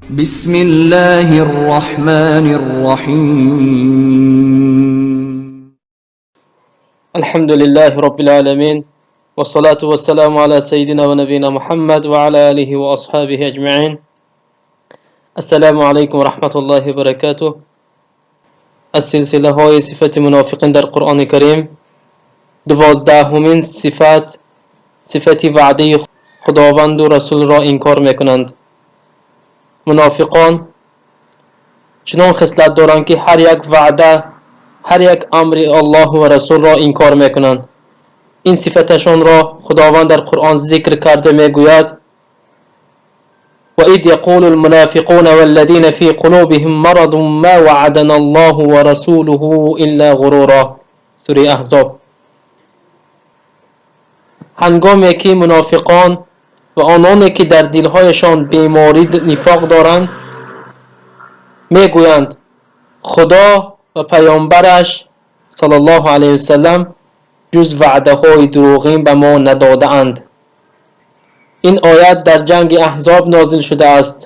بسم الله الرحمن الرحيم. الحمد لله رب العالمين، والصلاة والسلام على سيدنا ونبينا محمد وعلى آله وأصحابه أجمعين. السلام عليكم ورحمة الله وبركاته. Аз силсилаҳои сифати мунофиқин дар Қуръони Карим 12-умин сифат, сифати ваъдаи Худованду Расулро инкор мекунанд. Мунофиқон чунон хислат доранд, ки ҳар як ваъда, ҳар як амри Аллоҳу ва Расулро инкор мекунанд. Ин сифаташонро Худованд дар Қуръон зикр карда мегӯяд: وإذ يقول المنافقون والذين في قلوبهم مرض ما وعدنا الله ورسوله إلا غرورا. Сураи Аҳзоб. Ҳангоме ки мунофиқон ва ононе ки дар дилҳояшон беморӣ нифоқ доранд, мегӯянд: Худо ва паёмбараш саллаллоҳу алайҳи васалам ҷуз ваъдаҳои дурӯғин ба мо надодаанд. Ин оят дар ҷанги Аҳзоб нозил шудааст.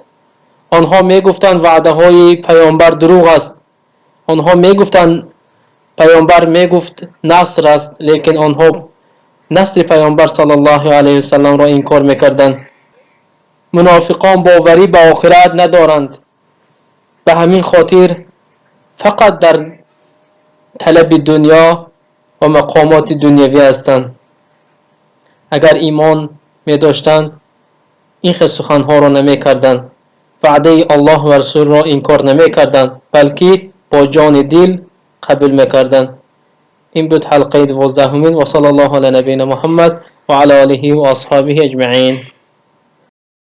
Онҳо мегуфтанд, ваъдаҳои паёмбар дурӯғ аст. Онҳо мегуфтанд, паёмбар мегуфт, наср аст, лекин онҳо насри паёмбар саллаллоҳу алайҳи васалламро инкор мекарданд. Мунофиқон боварӣ ба охират надоранд, ба ҳамин хотир фақат дар талаби дунё ва мақомоти дунявӣ ҳастанд. Агар имон медоштанд, ин хел суханҳоро намекарданд, ваъдаи Аллоҳ ва Расулро инкор намекарданд, балки бо ҷони дил қабул мекарданд. Ин буд ҳалқаи 12-умин. Ва саллаллоҳу ала набийина Муҳаммад ва ала олиҳи ва асҳобиҳи аҷмаин.